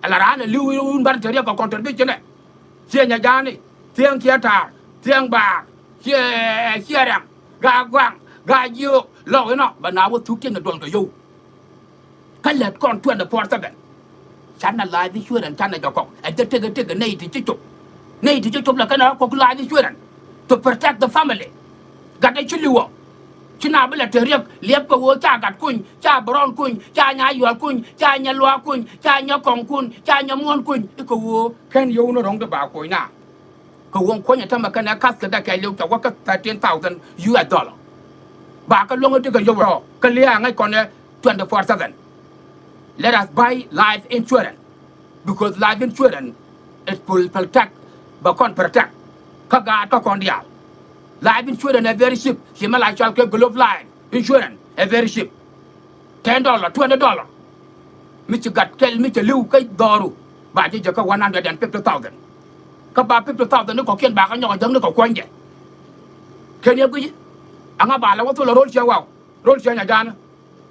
Ala raan ɛ li̱w wun ban te riɛk kɛ contribution ɛ. Ciɛ nyɛ ja̱a̱ni, thiɛŋ ciɛ ta̱a̱r, thiɛŋ baar, ciɛ, ciɛ rɛŋ, gaa gua̱a̱ŋ, gaa jiöök, lɔk inɔ, bɛ na wä thuk tiɛn kɛ duɔl kɛ yio̱w. Kä lät kɔn twenty four seven. Canɛ life insurance, canɛ jɔkɔk. Ɛ jɛ tekɛ tekɛ nɛy ti ci cop. Nɛy ti ci cop la kɛn ɛ kɔk life insurance to protect the family. Gat ɛ ci li̱wä. Ci na bi la te riɛk liɛp kɛ ɣöö ca gat kuny, ca bɛ rɔn kuny, ca nya yual kuny, ca nya luaak kuny, ca nya kɔŋ kun, ca nya muɔ̱ɔ̱n kuny. I̱ kɛ ɣöö kɛn yio̱w ni rɔ̱ŋ di ba kuny na. Kɛ ɣöö kuɔ̱nyɛ tämɛ kɛnɛ ka̱th kɛ däkɛ liw cɛ wä kä thirteen thousand U S dollar. Ba kä luäŋä ti kɛ yio̱w rɔ kä lia̱a̱ ŋäc kɔnɛ twenty four seven. Let us buy life insurance. Because life insurance it will protect, bɛ kɔn protect kä gaat kä kɔn diaal. Life insurance ɛ very cheap. Ci mɛ la cɔal kɛ Globe Life Insurance ɛ very cheap. Ten dollar, twenty dollar. Mi ci gat kɛl mi ci li̱w kä dhɔru ba ji̱ jɛ kä one hundred and fifty thousand. Kä ba fifty thousand ni kɔ̱kiɛn ba kä nyɔk a jäŋ ni kɛ kuɔ̱nydɛ. Kɛn yɛ gui̱ci. Aŋa ba lɛ wä thol a ro̱l ciɛ waw, ro̱l ciɛ nyɛ ja̱a̱n.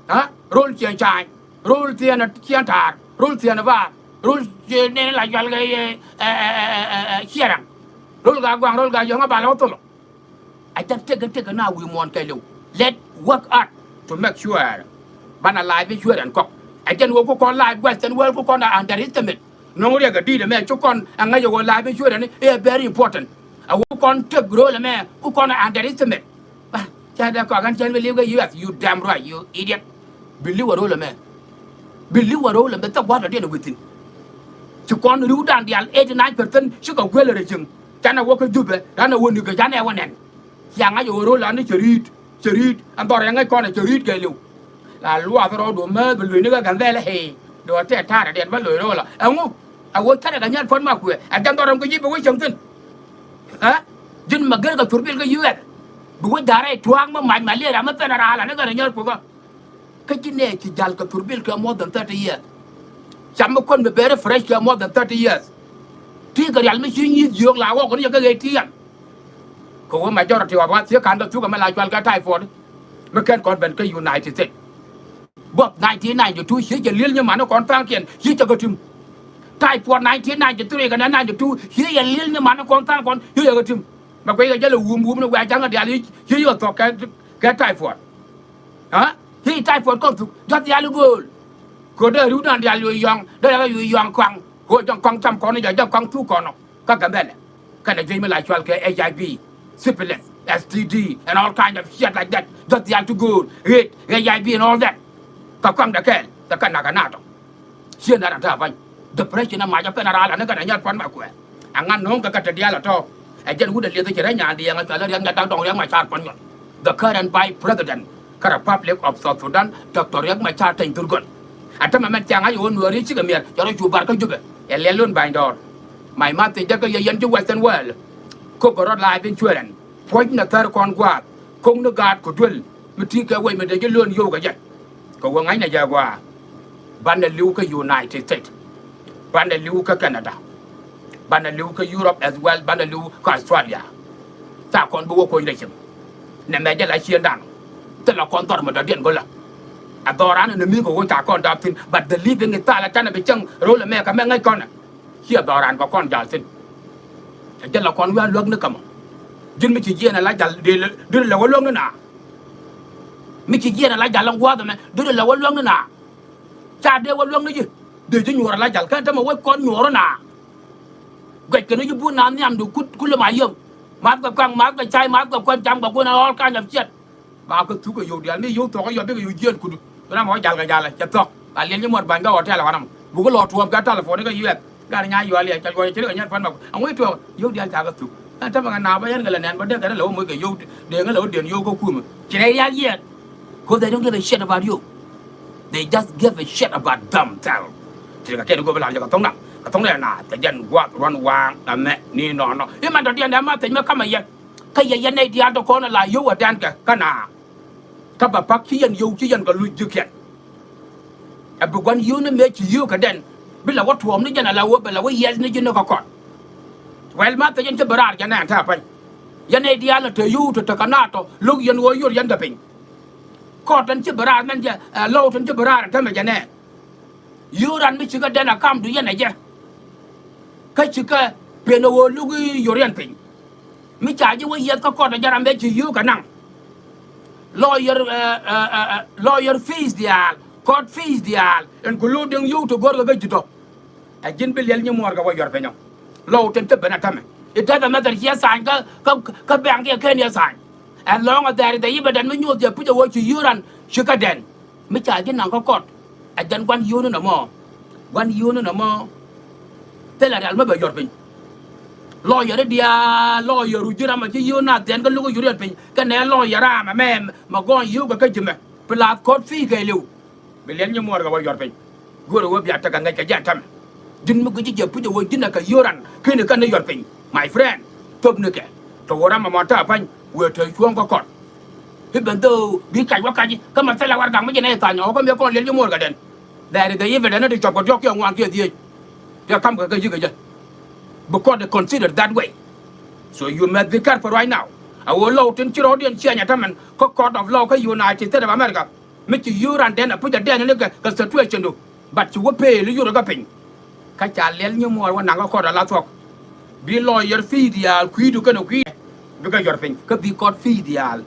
Ɛ ro̱l ciɛn ca̱a̱ny, ro̱l ciɛn, ciɛn ta̱a̱r, ro̱l ciɛn baar. Rol, eh, nɛn la cual kɛ, eh, eh, eh, eh, eh, Ciɛɛraŋ. Rol Gaa Guaŋ, Rol Gaa Yɔ̱ŋ a bal ɔ thol. A jɛn tekɛ, tekɛ na wi̱i̱ muɔ̱ɔ̱n kɛɛliw. Let work hard to make sure banɛ life insurance kɔk. A jɛn wä ku kɔn life Western world ku kɔn a underestimate. Nɔŋ riɛk a di̱i̱t ɛmɛ cu kɔn a ŋäc a wä life insurance i̱ a very important. A wä ku kɔn tek rol ɛmɛ ku kɔn a underestimate. Ba, ca dee kɔak ɛn cɛn bi li̱w kɛ U S, you damn right, you idiot. Bi li̱w a rol ɛmɛ. Bi li̱w a rol ɛmɛ thok gua̱a̱th a diɛn a wi̱i̱ thi̱n. Ci kɔn ri̱wdan diaal eighty nine percent cikɛ guel rɛ cieŋ. Canɛ wä kä Jubɛ, canɛ wä nikɛ, canɛ wä nɛn. Cia ŋa̱c ɛ ɣöö ro̱l an ni cɛ ri̱i̱t, cɛ ri̱i̱t. Ɛn dhɔr yɛ ŋäc kɔn ɛ cɛ ri̱i̱t kɛɛliw. La luath rɔɔdu määth bi lueeni kä Gambɛlɛ, hee. Dee wä tɛt ta̱a̱rɛ diɛn bä lo̱c ro̱l ɔ. Ɛŋu? Ɛ ɣöö cärɛ kɛ nyɛl puɔ̱t Makuɛ. Ɛ jɛn dhɔr ɛm kɛ ji̱ bi wä cieŋ thi̱n. Ɛ? Ji̱n ma gɛr kɛ thurbil kä U S. Bi wä ja̱rɛ tua̱a̱ŋ mi mac malaria mi thɛn a raal ani kɛ rɛ nyɛl puɔ̱kä. Kä ji̱ nɛɛ ci ja̱l kɛ thurbil kɛ more than thirty years. Cam mi kuän mi beri fresh kɛ more than thirty years. Ti kɛ rial mi ci nyi̱i̱th jiök la ɣɔk ni yɛ kä ɣɛy ti yɛn. Kɛ ɣöö majority of us thiee ka̱n kɛ thuk ɛmɛ la cual kɛ typhoid. Mi kɛn kɔn ben kä United States. Buɔth nineteen ninety-two ci jɛ li̱el nyi mani kɔn tha̱a̱ŋkiɛn ci cɛ kɛ tim. Typhoid nineteen ninety-three kɛnɛ ninety-two ci jɛ li̱el nyi mani kɔn tha̱a̱ŋ kɔn ci cɛ kɛ tim. Mɛ kuec kɛ jɛ lɛ wum wum ni wɛ̈ɛ̈ ja̱ŋ kɛ diaal ci yɛ thɔk kɛ, kɛ typhoid. Aa? Ci typhoid kɔn thuk jɔth diaal i̱ gööl. Kɛ dee ri̱wdan diaal yo̱o̱ yɔ̱ŋ, dee rɛkɛ yo̱o̱ yɔ̱ŋ kɔaŋ. Kɛ ɣöö jɔ̱ŋ kɔaŋ cam kɔn i̱ jɔ̱ŋ kɔaŋ thuk kɔn ɔ. Kä Gambɛlɛ. Kɛnɛ jiec mi la cual kɛ H I V, syphilis, S T D, and all kind of shit like that. Jɔth diaal ti gööl, ɣet, H I V and all that. Kä kɔaŋdɛ kɛɛl, kɛ kɛ nak ɛ naatɔ. Ciɛ nɛr an te a pa̱ny. Depression ɛ mac ɛ pɛn a raal ani kɛnɛ nyɛl puɔ̱t Makuɛ. Aŋa no̱o̱ŋ kɛ kɛ te diaal ɛ tɔ̱. Ɛ jɛn wut ɛ lieth ɛ ci rɛy nyaandiɛŋ ɛ cual i̱ Riɛk Nyadak Dɔŋ Riɛk Macar Kuɔn Nyuɔn. The current vice president kä Republic of South Sudan, Doctor Riɛk Macar Teny Dhurgon. Ɛ tämɛ mɛn thiaŋ a yɛ ɣöö nuääri cikɛ miɛr cɛ rɔ cu bar kä Jubɛ. Ɛ liɛl lon ba̱ny dɔɔr. My message dee kä yɛ yɛn ji̱ Western world. Kok kɛ rɔɔd life insurance. Puɔ̱ny ni thär kɔn gua̱a̱th. Ko̱k ni gaat ku duel. Mi ti̱i̱ kɛ wec mi dee ji̱ lo̱o̱n yio̱w kɛ jɛ. Kɛ ɣöö ŋa̱cnɛ jɛ gɔaa. Banɛ li̱w kä United States. Banɛ li̱w kä Canada. Banɛ li̱w kä Europe as well, banɛ li̱w kä Australia. Ca kɔn bi wä kuɔ̱ny rɛy cieŋ. Nɛmɛ jɛ la ciëŋdan. Thilɛ kɔn dhɔr mi dɔ̱diɛn go̱lä. Ɛ dhɔran ni mi kɛ ɣöö ca kɔn dap thi̱n, but the living is thilɛ canɛ bi cäŋ ro̱l ɛmɛ kɛ mɛ ŋäc kɔn ɛ. Ciɛ dhɔran kɛ kɔn jal thi̱n. Ɛ jɛ la kɔn wi̱i̱ a luäk ni kämɔ. Ji̱n mi ci jiɛɛn ala jal dee lɛ, dee lɛ wä luäk ni na. Mi ci jiɛɛn ala jal ɛn gua̱a̱th ɛmɛ, dee lɛ wä luäk ni na. Ca dee wä luäk ni ji̱. Dee ji̱ nyuɔ̱ɔ̱r ala jal, kä tämɛ wä kɔn nyuɔ̱ɔ̱r na. Guɛc kɛn ji̱ bun na nhiamdu kut kulɛ ma yiem. Math kɛ kɔaŋ, math kɛ cay, math kɛ kuän, cam kɛ kuän, all kind of shit. Ba kä thuk kɛ yio̱w diaal mi yio̱w thɔk kɛ yɔp bikɛ yio̱w jiɛɛn kudu. Bi ram ɔ jal kɛ jal cɛ thɔk. Ba liɛl nyi muɔt ba̱ny kɛ hotel wanam. Bukɛ lɔ tuɔɔm kɛ telephone kɛ U S. Gar nya yual yɛ ca yuɔl yɛ ci ri kɛ nyɛn puan ma. Aŋuc tuɔɔk yio̱w diaal ca kɛ thuk. Ɛn tämɛ kɛ naap ɛ yɛn kɛ lɛ nɛn bä dee kɛ rɛ lɛ wä moc kɛ yio̱w. Dee ŋä lɛ wä diɛn yio̱w kä kumɛ. Ci rɛ rial yɛn. 'Cause they don't give a shit about you. They just give a shit about themselves. Ti kɛ kɛn go̱o̱p lar jɛ kɛ tho̱ŋ na. Kɛ tho̱ŋ na na kɛ jɛn guath ruɔn waaŋ ɛmɛ ni nɔnɔ. I̱ mɛn tɔ̱diɛn dɛ ma theny mɛ kamɛ yɛn. Kä yɛ yɛn nɛy diaal tɔ kɔn la yio̱w ɛ dɛn kɛ kä na. Kä bɛ pak ci yɛn yio̱w ci yɛn kɛ luc ji̱kiɛn. Ɛ bi gua̱n yio̱w ni mëë ci yio̱w kɛ dɛn bi la wä tuɔɔm ni jɛn ala wä bɛ la wä yiɛth ni ji̱ ni kä kɔn. Wɛl ma thec yɛn ci bi raar jɛn ɛn te a pa̱ny. Yɛn nɛy diaal ni te yio̱w te te kɛ na tɔ lo̱k yɛn ɣöö yor yɛn kɛ piny. Kɔt tɛn ci bi raar mɛn jɛ ɛ lɔw tɛn ci bi raar ɛn tämɛ jɛ nɛ. Yio̱w ran mi ci kä dɛn a kamdu yɛn ɛ jɛ. Kä ci kä pen ɛ ɣöö luk i̱ yor yɛn piny. Mi ca ji̱ wä yiɛth kä kɔt ɛ jɛ ram bɛ ci yio̱w kɛ naŋ. Lawyer, ɛ, ɛ, ɛ, ɛ, lawyer fees diaal, court fees diaal, including yio̱w ti go̱rkɛ kä ji̱ tɔ. Ɛ ji̱n bi liɛl nyi muɔɔr kɛ wä yuɔr piny ɔ. Lɔw tin te ben ɛ tämɛ. It doesn't matter ciɛ thaany kä, kä, kä bɛŋ kiɛ ken yɛ thaany. As long as there is the evidence mi nyuɔth jɛ puc ɛ wä ci yio̱w ran ci kä dɛn. Mi ca ji̱ naŋ kä kɔt. Ɛ jɛn gua̱n yio̱w ni nɔmɔ. Gua̱n yio̱w ni nɔmɔ. Thilɛ rial mi bɛ yuɔr piny. Lawyer i̱ diaal, lawyer ru ji̱ ram ɛ ci yio̱w na thiɛn kä luk i̱ yuɔr yɛn piny. Kɛnɛ lawyer ram ɛmɛ mɛ gɔɔny yio̱w kɛ kä ji̱ mɛ. Plus court fee kɛɛliw. Bi liɛl nyi muɔɔr kɛ wä yuɔr piny. Go̱o̱rɛ wee bia tekɛ ŋäc kɛ jɛ ɛn tämɛ. Ji̱n mi guici jɛ puc ɛ wee ji̱n ɛ kɛ yio̱w ran keni kɛn ni yuɔr piny. My friend, thop nikɛ. Tɔ wä ram ɛmɔ ta̱a̱ pa̱ny wëë te cuɔ̱ɔ̱ŋ kä kɔn. Even though bi kac wä kac kä mɛ thilɛ warɛgak mi jɛ nɛy tha̱a̱ny ɔ kä mi kɔn liɛl nyi muɔɔr kɛ dɛn. There is the evidence ti cɔp kɛ diɔ̱k kiɛ ŋuan kiɛ dhieec. Kɛ ka̱m kɛ kä yi̱k kɛ jɛ. Because they consider that way. So you must be careful right now. A wee lɔw tin ci rɔɔdiɛn ciɛny ɛ tämɛn kä court of law kä United States of America. Mi ci yio̱w ran dɛn a puc a dɛn ni kɛ, kɛ situation du. But ci wä peel i̱ yio̱w rɛ kä piny. Kä ca liɛl nyimuɔɔr wä naŋ kä kɔt ala thuɔ̱k. Bi lɔyɔr pi̱i̱ diaal kui̱du kɛnɛ kui̱ bikɛ yɔr piny kä bi kɔt pi̱i̱ diaal.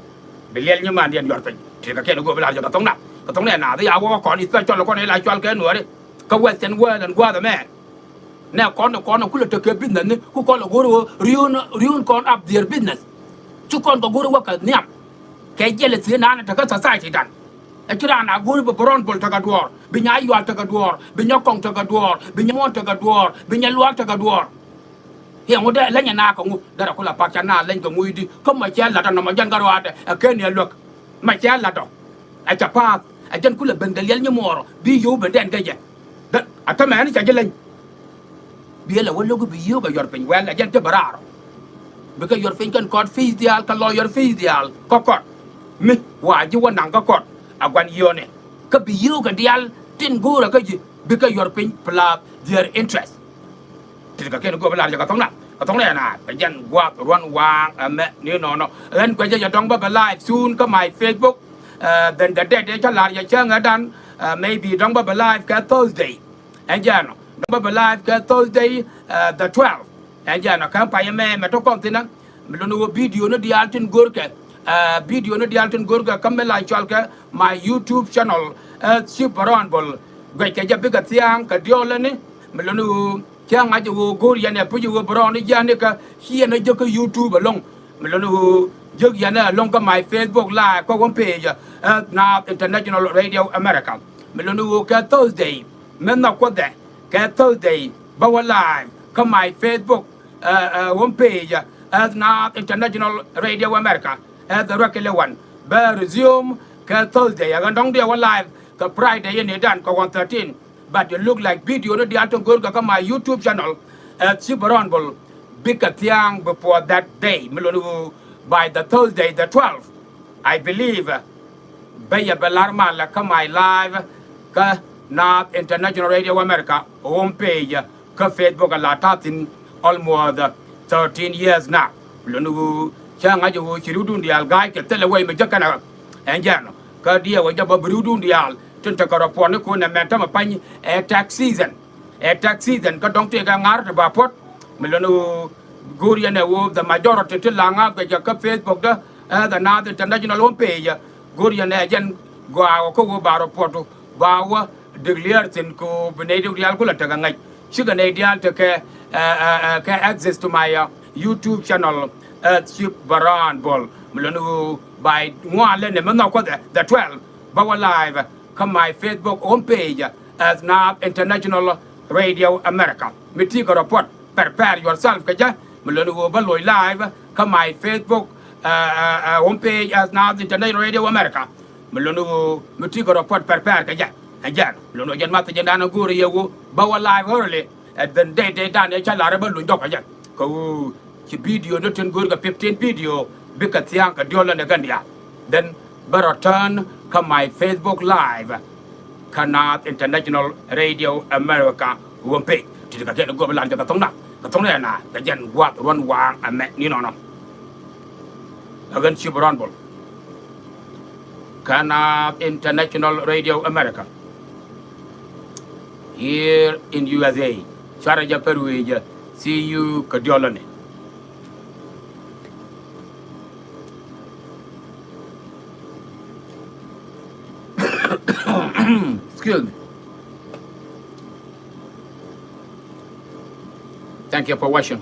Bi liɛl nyimandiɛn yɔr piny. Tëëkɛ kɛn go̱o̱p lar jɛ kɛ thoŋna kɛ thoŋna ɛ naath i̱ a wä kɔn i̱ thil cɔl kɔn i̱ la cɔal kɛ nuɔɔri. Kä western world ɛn gua̱a̱th ɛmɛ. Nɛ kɔn ni kɔn ni kulɛ tekɛ business ni ku kɔn lɛ go̱o̱r ɣöö riun riun kɔn up their business. Ci kɔn kɛ go̱o̱r wä kɛ nhiam. Kɛ jealousy naan tekɛ society dan. Ɛ ci raan a go̱o̱r bi Brown Bol tekɛ duɔɔr, bi Nyayual tekɛ duɔɔr, bi Nyakɔŋ tekɛ duɔɔr, bi Nyamuɔn tekɛ duɔɔr, bi Nyaluak tekɛ duɔɔr. Hiɛ ŋu dee leny ɛ naa kɛ ŋu derɛ kulɛ pak ca naa leny kɛ ŋu i̱di kä mɔ cɛ lat ɔ nɔmɔ jɛn kä ruaadɛ ɛ ken yɛ luäk. Mɔ cɛ lat ɔ ɛ cɛ paath ɛ jɛn kulɛ ben kɛ liɛl nyimuɔɔr bi yio̱w ben dɛn kɛ jɛ. Dee a tämɛ ɛn ca ji̱ leny. Biɛ lɛ wä lo̱k bi yio̱w kɛ yɔr piny wɛl ɛ jɛn ti bɛ raar ɔ. Bikɛ yɔr piny kɛn kɔt pi̱i̱ diaal kɛ lɔyɔr pi̱i̱ diaal kä kɔt. Mi wa ji̱ wä naŋ kä kɔt a gua̱n yio̱o̱nɛ kä bi yio̱w kɛ diaal tin go̱o̱rä kä ji̱ bikɛ yɔr piny plus their interest. Tëëkɛ kɛn go̱o̱p lar jɛ kɛ thoŋna kɛ thoŋna ɛ naath kɛ jɛn gua̱a̱th ruɔ̱n waaŋ ɛmɛ ni nɔnɔ. Ɣän kuɛ jɛ jɛ dɔ̱ŋ bä bɛ live soon kä my Facebook. Then the date ca lar jɛ cäŋ ɛ dan maybe dɔ̱ŋ bä bɛ live kɛ Thursday. Ɛn jɛn ɔ dɔ̱ŋ bä bɛ live kɛ Thursday the twelve. Ɛn jɛn ɔ kɛn payɛ mɛ mɛ tɔ kɔn thinä. Mi luni wä video ni diaal tin go̱rkɛ video ni diaal tin go̱rkɛ kä mi la cɔalkɛ my YouTube channel ɛ Chief Brown Bol. Guɛckɛ jɛ bikɛ thia̱a̱ŋ kɛ diɔlä ni mi luni wä. Cä ŋa̱c ɣöö go̱o̱r yɛn ɛ puc ɣöö bi rɔɔn i̱ jia̱n ikä ci yɛn ɛ jek kä YouTube ɛlɔ̱ŋ. Mi luni ɣöö jek yɛn ɛ ɛlɔ̱ŋ kä my Facebook live kä home page ɛ Naath International Radio America. Mi luni ɣöö kɛ Thursday mi nhɔk kuɔthɛ kɛ Thursday bä wä live kä my Facebook ɛ home page ɛ Naath International Radio America ɛ the regular one. Bɛ resume kɛ Thursday ɛ ɣän dɔ̱ŋ diɛ wä live kɛ Friday in idan kɛ one thirteen. But it look like video ni diaal tin go̱o̱rkɛ kä my YouTube channel ɛ Chief Brown Bol bikɛ thia̱a̱ŋ before that day. Mi luni ɣöö by the Thursday the twelve I believe bä yɛ bɛ lar malɛ kä my live kä Naath International Radio America home page kä Facebook a la ta̱thi̱n almost thirteen years now. Luni ɣöö cä ŋa̱c ɣöö ci ri̱wdun diaal ga̱a̱c kɛ thilɛ wec mi jek kɛnɛ ɛn jɛn kä diɛɛk wä jɛ bä bi ri̱wdun diaal tin tekɛ rɔ puɔ̱nikun ɛmɛn tämɛ pa̱ny ɛ tax season. Ɛ tax season kä dɔ̱ŋ tëëkɛ ŋa̱r ti ba puɔ̱t. Mi luni ɣöö go̱o̱r yɛn ɛ ɣöö the majority ti la ŋa̱a̱th kɛ jɛ kä Facebook dä ɛ the Naath International home page. Go̱o̱r yɛn ɛ jɛn gɔaa kä ɣöö ba rɔ puɔ̱t ba wä declare thi̱n kɛ ɣöö bi nɛy diaal kulɛ tekɛ ŋäc. Cikɛ nɛy diaal tekɛ kɛ access to my YouTube channel ɛ Chief Brown Bol. Mi luni ɣöö by ŋuan lɛ ni mi nhɔk kuɔth ɛ the twelve bä wä live kä my Facebook home page as Naath International Radio America. Mi ti̱i̱ kɛ rɔ puɔ̱t prepare yourself kɛ jɛ. Mi luni ɣöö bä loc live kä my Facebook home page as Naath International Radio America. Mi luni ɣöö mi ti̱i̱ kɛ rɔ puɔ̱t prepare kɛ jɛ. Ɛn jɛn mi luni ɣöö jɛn math jɛn dan ɛ go̱o̱rä yɛ ɣöö bä wä live early. Ɛ then day day dan ɛ cä lar ɛ bä luny dɔk kɛ jɛ kɛ ɣöö ci video ni tin go̱o̱rkɛ fifteen video bikɛ thia̱a̱ŋ kɛ diɔl ɛn ɛ kɛn diaal. Then bä return kä my Facebook live kä Naath International Radio America home page. Ti̱ti̱ kɛ kɛn go̱o̱r bä lar jɛ kɛ thoŋna kɛ thoŋna ɛ na kɛ jɛn gua̱a̱th ruɔ̱n waaŋ ɛmɛ ni nɔnɔ. Ɛ ɣän Chief Brown Bol kä Naath International Radio America here in U S A. Cuarɛ jɛ pär wee jɛ. See you kɛ diɔlä ni. Excuse me. Thank you for watching.